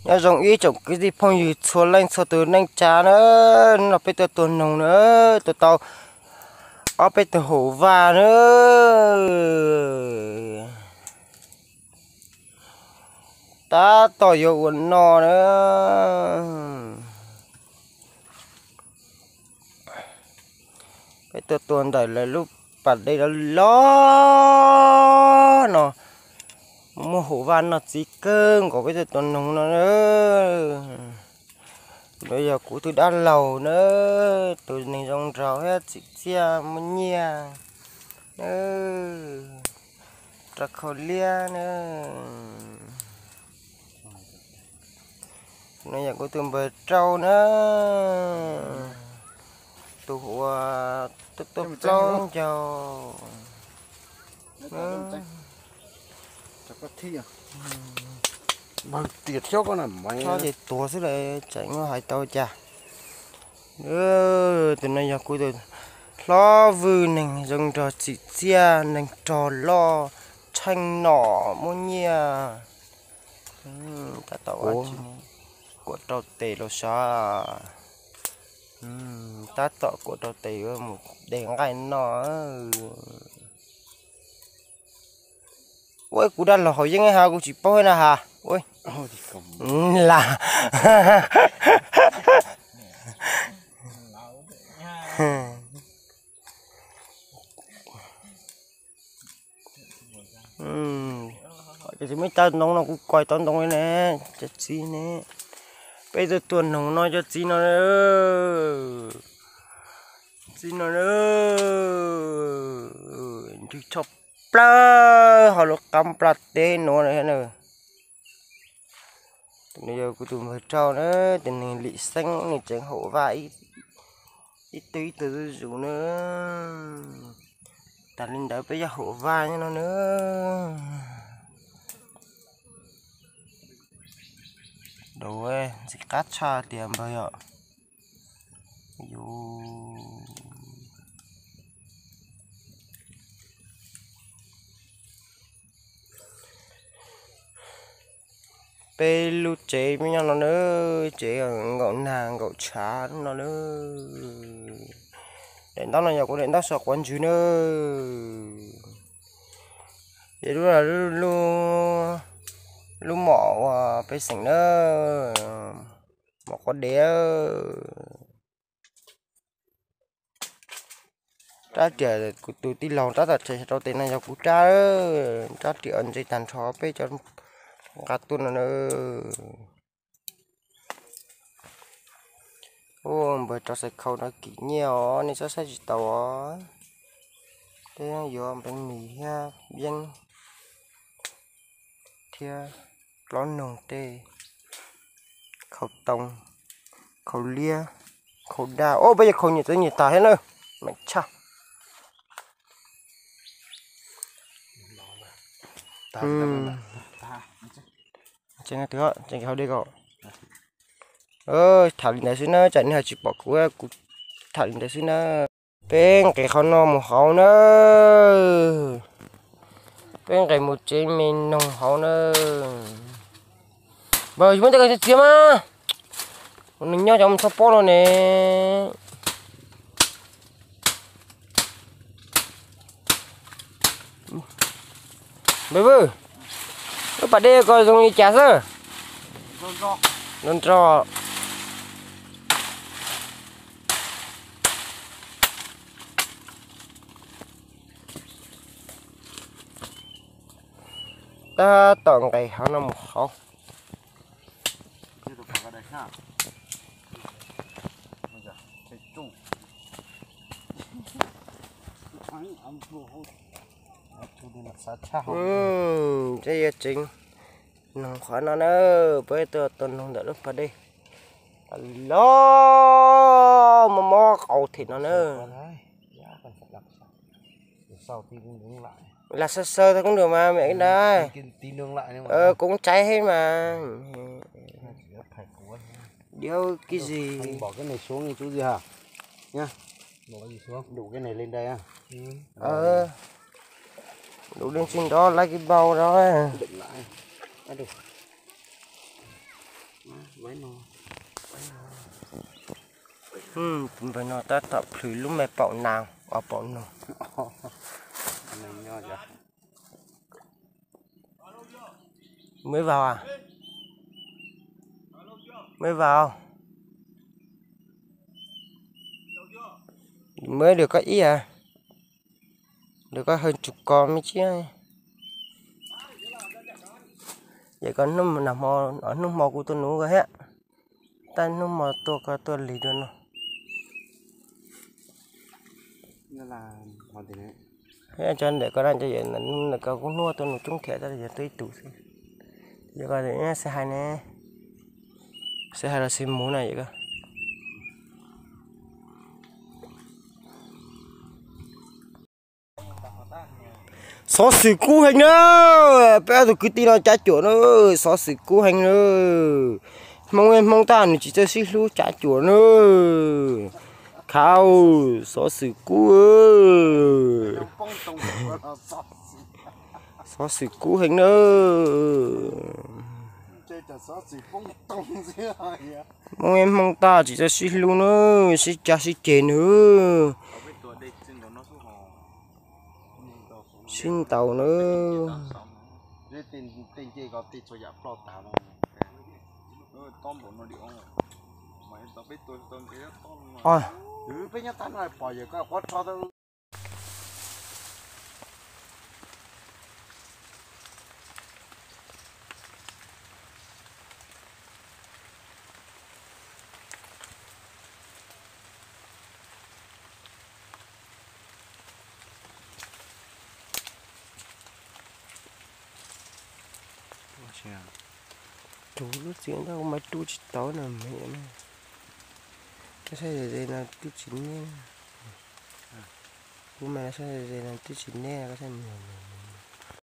Nyob zoo ib tsoom kwv tij phooj ywg txhua leej txhua tus neej tsa na, hnub no peb tuaj tua noog na, tua tau ob peb tug hauv vaj na. Tab tom yuav ua noj na. Peb tuaj tua ntawm lawv lub pas dej loj loj no, muaj hauv vaj noj txiv kawg nkaus peb tuaj tua noog no na. Tus no yog kuv tus dab laug na, tus neeg zoo nraug thiab tsim txiaj muaj nyiaj na, rau khau liab na. Tus no yog kuv tus npawg Rau na, tus uas tuaj tuaj plaub ncaug. Npawg tias xyob koj na mas. Txhob ces tuag xwb las, tseem hais tau cas. Tus no yog kuv tus hlob Vwj, neeg zoo nraug tsim txiaj, neeg rog loj, tsheej nom muaj nyiaj. Tab tom kuam rau tes los sav. Tab tom kuam rau tes yuav mus de nqaij noj. Ua kuv dab laug haus yeeb ha, kuv tsis paub na ha. Las. Ces tsis muaj ib tag ntoo no kuv kos tau ntoo li ne, cov txiv ne. Peb tuaj tua noog no cov txiv no, txiv no nrwg tsho plawg ho lub qab nplaj teb nuav na. Tus no yog kuv tus npawg Rau na, tus neeg lim xeeb, nws tseem haum vaj ib tug ib tug zuj zus na. Tas li ntawd peb yog haum vaj nyob no na. Dau ntxim qab tshaj tias npawg yom. Peb lub tsev nyob no na, tsev nkaum nag nkaum tshav no na. Daim ntaub no yog kuv daim ntaub so quav ntsws na. Ces lub, lub mom uas pej xeem na, mom quav dev. Rab riam kuv tus tij laug rab tom tsev rau tes no yog kuv rab, rab riam ntse tag nrho peb cov nqa tuaj no na. Ua npawg Rau Xaiv Khau no kim nyiaj os, nej txhob saib tsis taus os. Peb yuav npeev mis thiab yeeb thiab plaub noog tej, khau too, khau liab, khau daj. Ob peb yog khau nyiam txawv nyiam tas thiab na. Meem tshaj. Tham li ntawd xwb na, tsam nej ho tsis pom kuv, kuv tham li ntawd xwb na. Peb nqis qhov no mus hauv na. Peb nqis mus tsev me noog hauv na. Npawg, yus muab tej ko txiav mas. Nws nyob cov mus txhob pob no ne. Npawg Vwj, lub pas dej ko zoo li cas xwb? Nrog nrog. Tab tom nqes hauv no mus hauv. Tab yog tsev noog qhov no na, peb tuaj tua noog ntawm lub pas dej. Los mob mob qau them no na. Lam xav xaw tau koob dua mas mem na. Koob tsaib heev mas. Diaub kib zis. Dub dej tsis nrov laiv kib npau rau. Tus npawg no tab tom plhws lub me paum nas os paum no. Muaj ib vag, muaj ib vag, muaj ib, dua koj ib a, dua koj hawj tsum ko me tsiab. Ces koj hnub hmo kuv tuaj nuv koj thiab, tab hnub hmo tuaj koj tuaj lig dua no. Cov ntawm ko na, cov ntawm ko kuv hnub tuaj nuv coob thiab, tab yog tuaj ib tug xwb. Yog koj xav hais ne, xav hais los xav mus na yom. Xov xwm kub heev na, peb ob tug kwv tij no cav cuam na, xov xwm kub heev na. Hmoob, Hmoob tag nws tsis txawj sib hlub cav cuam na. Khav, xov xwm kub, xov xwm kub heev na. Hmoob, Hmoob tag tsis txawj sib hlub na, sib cav sib ceg na. Sib ntaus na. Tus lub txiv ntawd mas rub tsis tau no me. Koj saib ze ze no twb tsis neb. Kuv mas saib ze ze no twb tsis neb, koj saib mus.